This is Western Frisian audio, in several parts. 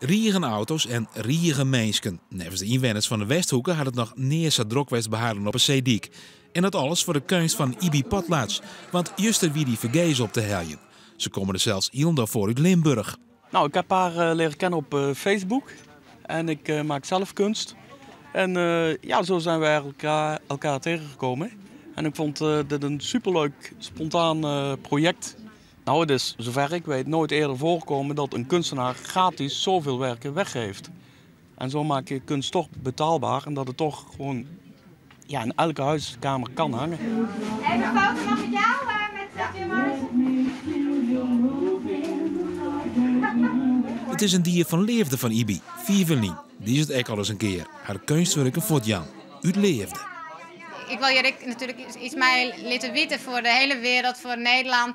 Rigen auto's en rigen minsken. Neffens de ynwenners fan de Westhoeke hat it noch nea sa drok west by harren op 'e seedyk. En dat alles foar de keunst fan Yby Potlatch, want juster wie dy fergees op te heljen. Se komme der sels hielendal foar út Limburch. Nou, ik heb haar leren kennen op Facebook en ik maak zelf kunst. En ja, zo zijn we eigenlijk elkaar tegengekomen. En ik vond dit een superleuk, spontaan project. Nou, het is, zover ik weet, nooit eerder voorgekomen dat een kunstenaar gratis zoveel werken weggeeft. En zo maak je kunst toch betaalbaar en dat het toch gewoon, ja, in elke huiskamer kan hangen. Even een foto nog met jou, met Jim Morrison. It is in die fan leafde fan Yby, 5 jaar. Dy is it ek al ris in kear. Har keunstwurken fuortjaan. Út leafde. Ik wil hjir natuerlik yts mei litte witte foar de hiele wrâld, foar Nederlân.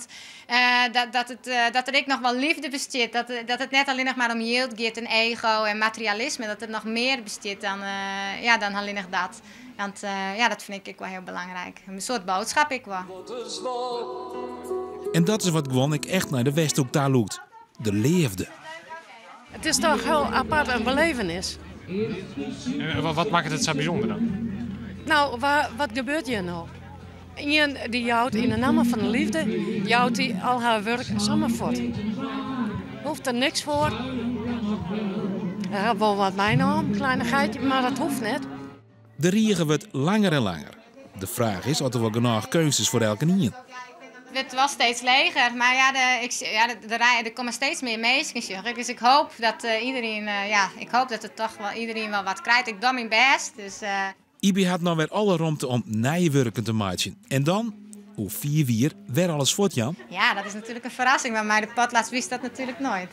Dat der ek noch wol leafde bestiet. Dat it net allinnich mar om jild giet en ego en materialisme. Dat der noch mear bestiet dan, ja, dan allinnich dat. Want ja, dat fyn ik ek wol hiel belangryk. In soart boadskip ek wol. En dat is wat guon ek echt nei de Westhoek ta lûkt. De leafde. It is dochs hiel apart in belevenis. En wat makket it sa bysûnder dan? Nou, wat gebeurt hjir no? Ien dy jout yn de namme fan de leafde, jout dy al har wurk samar fuort. Hoecht der niks foar. Er hat wol wat meinaam, kleinigheidje, mar dat hoecht net. De rige wurdt langer en langer. De fraach is oft der wol genôch keunst is foar elkenien. It wurdt wol steeds leger, mar ja, ja, de rij, der komme steeds mear minsken. Dus ik hoopje dat iderien, ja, ik hoopje dat it dochs wol iderien wol wat krijt. Ik doch myn bêst. Dus. Yby hat no wer alle romte om nije wurken te meitsjen. En dan, oer 4 jier, wer alles fuortjaan? Ja, dat is natuerlik in ferrassing, mar mei de potlatch wist dat natuerlik noait.